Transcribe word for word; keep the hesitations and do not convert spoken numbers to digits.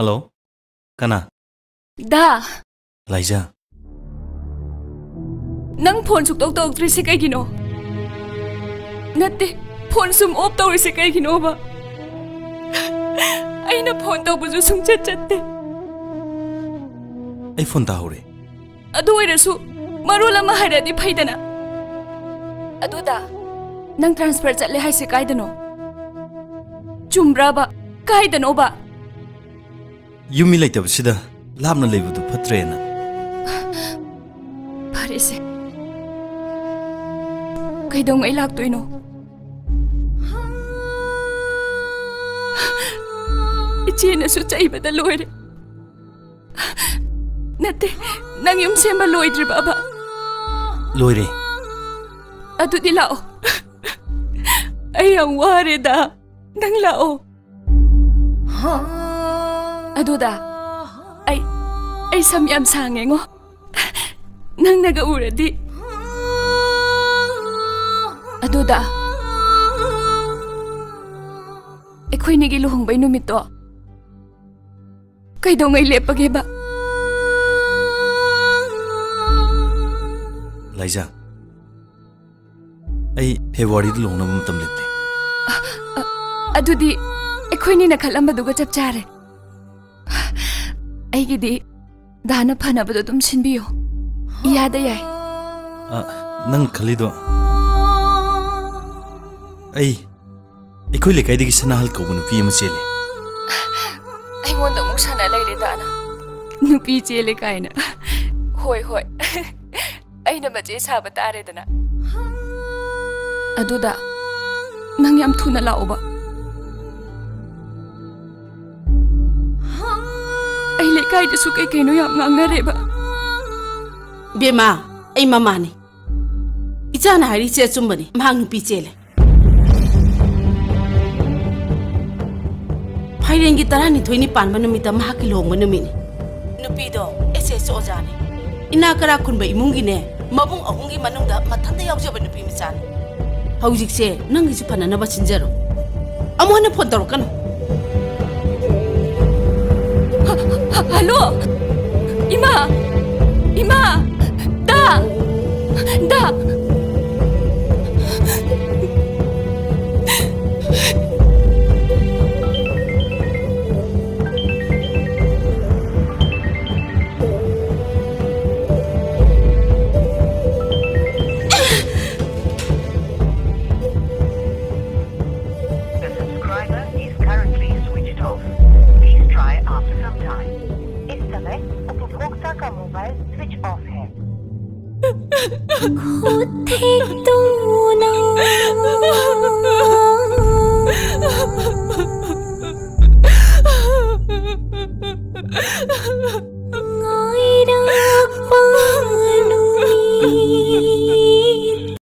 Hello, ꯀꯅꯥ? ꯗꯥ꯫ ꯂꯥꯏꯖꯥ꯫ ꯅꯪ phone ꯁꯨꯛꯇꯧ ꯇꯧꯔꯛꯇ꯭ꯔꯤꯁꯦ ꯀꯩꯒꯤꯅꯣ? ꯅꯠꯇꯦ, ꯐꯣꯟ ꯁꯨꯝ ꯑꯣꯐ ꯇꯧꯔꯤꯁꯦ ꯀꯩꯒꯤꯅꯣꯕ? ꯑꯩꯅ ꯐꯣꯟ ꯇꯧꯕꯁꯨ ꯁꯨꯡꯆꯠ ꯆꯠꯇꯦ꯫ ꯑꯩ ꯐꯣꯟ ꯇꯥꯍꯧꯔꯦ꯫ ꯑꯗꯨ ꯑꯣꯏꯔꯁꯨ ꯃꯔꯣꯜ ꯑꯃ ꯍꯥꯏꯔꯗꯤ ꯐꯩꯗꯅ꯫ ꯑꯗꯨꯗ ꯅꯪ ꯇ꯭ꯔꯥꯟꯁꯐꯔ ꯆꯠꯂꯦ ꯍꯥꯏꯁꯦ ꯀꯥꯏꯗꯅꯣ? ꯆꯨꯝꯕ꯭ꯔꯕ? ꯀꯥꯏꯗꯅꯣꯕ? ꯌꯨꯝ ꯃꯤ ꯂꯩꯇꯕꯁꯤꯗ ꯂꯥꯞꯅ ꯂꯩꯕꯗꯨ ꯐꯠꯇ꯭ꯔꯦꯅ꯫ ꯐꯔꯦꯁꯦ꯫ ꯀꯩꯗꯧꯉꯩ ꯂꯥꯛꯇꯣꯏꯅꯣ? ꯏꯆꯦꯅꯁꯨ ꯆꯩꯕꯗ ꯂꯣꯏꯔꯦ꯫ ꯅꯠꯇꯦ, ꯅꯪ ꯌꯨꯝ ꯁꯦꯝꯕ ꯂꯣꯏꯗ꯭ꯔꯤꯕꯕ? ꯂꯣꯏꯔꯦ꯫ ꯑꯗꯨꯗꯤ ꯂꯥꯛꯑꯣ꯫ ꯑꯩ ꯌꯥꯝ ꯋꯥꯔꯦꯗ꯫ ꯅꯪ ꯂꯥꯛꯑꯣ꯫ ꯑꯗꯨꯗ ꯑꯩ, ꯑꯩ ꯁꯝ ꯌꯥꯝ ꯁꯥꯡꯉꯦꯉꯣ꯫ ꯅꯪꯅꯒ ꯎꯔꯗꯤ꯫ ꯑꯗꯨꯗ ꯑꯩꯈꯣꯏꯅꯤꯒꯤ ꯂꯨꯍꯣꯡꯕꯩ ꯅꯨꯃꯤꯠꯇꯣ ꯀꯩꯗꯧꯉꯩ ꯂꯦꯞꯄꯒꯦꯕ? ꯂꯥꯏꯖꯥ, ꯑꯩ ꯐꯦꯕ꯭ꯔꯨꯋꯥꯔꯤꯗ ꯂꯨꯍꯣꯡꯅꯕ ꯃꯇꯝ ꯂꯦꯞꯄꯦ꯫ ꯑ, ꯑ, ꯑꯗꯨꯗꯤ ꯑꯩꯈꯣꯏꯅꯤꯅ ꯈꯜꯂꯝꯕꯗꯨꯒ ꯆꯞ ꯆꯥꯔꯦ꯫ ꯑꯩꯒꯤꯗꯤ ꯗꯥꯅ ꯐꯅꯕꯗꯣ ꯑꯗꯨꯝ ꯁꯤꯟꯕꯤꯌꯣ꯫ ꯏꯌꯥꯗ ꯌꯥꯏ꯫ ꯑ, ꯅꯪ ꯈꯜꯂꯤꯗꯣ ꯑꯩ ꯑꯩꯈꯣꯏ ꯂꯩꯀꯥꯏꯗꯒꯤ ꯁꯅꯥꯍꯜ ꯀꯧꯕ ꯅꯨꯄꯤ ꯑꯃ ꯆꯦꯜꯂꯦ꯫ ꯑꯩꯉꯣꯟꯗ ꯑꯃꯨꯛ ꯁꯥꯟꯅ ꯂꯩꯔꯦ ꯗꯥꯅ꯫ ꯅꯨꯄꯤ ꯆꯦꯜꯂꯦ ꯀꯥꯏꯅ꯫ ꯍꯣꯏ, ꯍꯣꯏ꯫ ꯑꯩꯅ ꯃꯆꯦ ꯁꯥꯕ ꯇꯥꯔꯦꯗꯅ꯫ ꯑꯗꯨꯗ ꯅꯪ ꯌꯥꯝ ꯊꯨꯅ ꯂꯥꯛꯑꯣꯕ꯫ ꯑꯩ ꯂꯩꯀꯥꯏꯗꯁꯨ ꯀꯩ ꯀꯩꯅꯣ ꯌꯥꯝ ꯉꯥꯡꯅꯔꯦꯕ꯫ ꯕꯦꯝꯃ, ꯑꯩ ꯃꯃꯥꯅꯤ꯫ ꯏꯆꯥꯅ ꯍꯥꯏꯔꯤꯁꯦ ꯑꯆꯨꯝꯕꯅꯤ꯫ ꯃꯍꯥꯛ ꯅꯨꯄꯤ ꯆꯦꯜꯂꯦ꯫ ꯐꯥꯏꯔꯦꯟꯒꯤ ꯇꯔꯥꯅꯤꯊꯣꯏꯅꯤ ꯄꯥꯟꯕ ꯅꯨꯃꯤꯠꯇ ꯃꯍꯥꯛꯀꯤ ꯂꯨꯍꯣꯡꯕ ꯅꯨꯃꯤꯠꯅꯤ꯫ ꯅꯨꯄꯤꯗꯣ ꯑꯦꯁ ꯑꯦꯁ ꯑꯣꯖꯥꯅꯤ꯫ ꯏꯅꯥ ꯀꯔꯥ ꯈꯨꯟꯕ ꯏꯃꯨꯡꯒꯤꯅꯦ, ꯃꯕꯨꯡ ꯑꯍꯨꯝꯒꯤ ꯃꯅꯨꯡꯗ ꯃꯊꯟꯇ ꯌꯥꯎꯖꯕ ꯅꯨꯄꯤ ꯃꯆꯥꯅꯤ꯫ ꯍꯧꯖꯤꯛꯁꯦ ꯅꯪꯒꯤꯁꯨ ꯐꯅꯅꯕ ꯁꯤꯟꯖꯔꯣ꯫ ꯑꯃꯨꯛ ꯍꯟꯅ ꯐꯣꯟ ꯇꯧꯔꯛꯀꯅꯨ꯫ ꯍꯜꯂꯣ? ꯏꯃꯥ! ꯏꯃꯥ! ꯗꯥ! ꯗꯥ! The subscriber is currently switched off. Please try after some time. इस समय उपभोक्ता का मोबाइल स्विच ऑफ है। खुद थे तू ना।